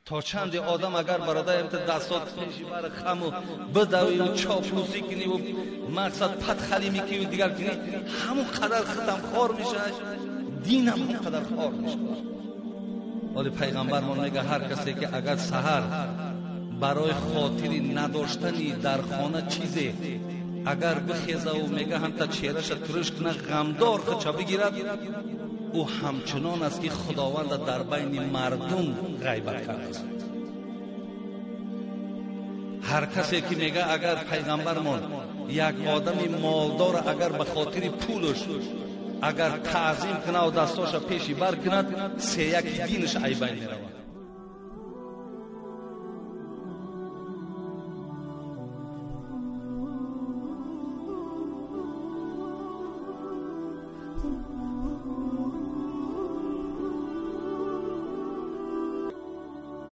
То чанде одам агар бародар дастот пеши бар хаму бидавию чоплусӣ куниву мақсад падхалӣ мекуниву дигар кунӣ, ҳамон қадар худам хор мешавад, динам ҳамон қадар хор мешавад. Вале пайғамбармон мега, ҳар касе ки агар саҳар барои хотири надоштани дар хона чизе агар бихезаву мега ҳамта чеҳраша туриш куна, ғамдор худша бигирад, ӯ ҳамчунон аст ки Худованда дар байни мардум ғайбат кардааст. Ҳар касе ки мега агар пайғамбармон як одами молдора агар ба хотири пулаш агар таъзим кунаву дастоша пеши бар кунад, сеяки динаш айбайн меравад.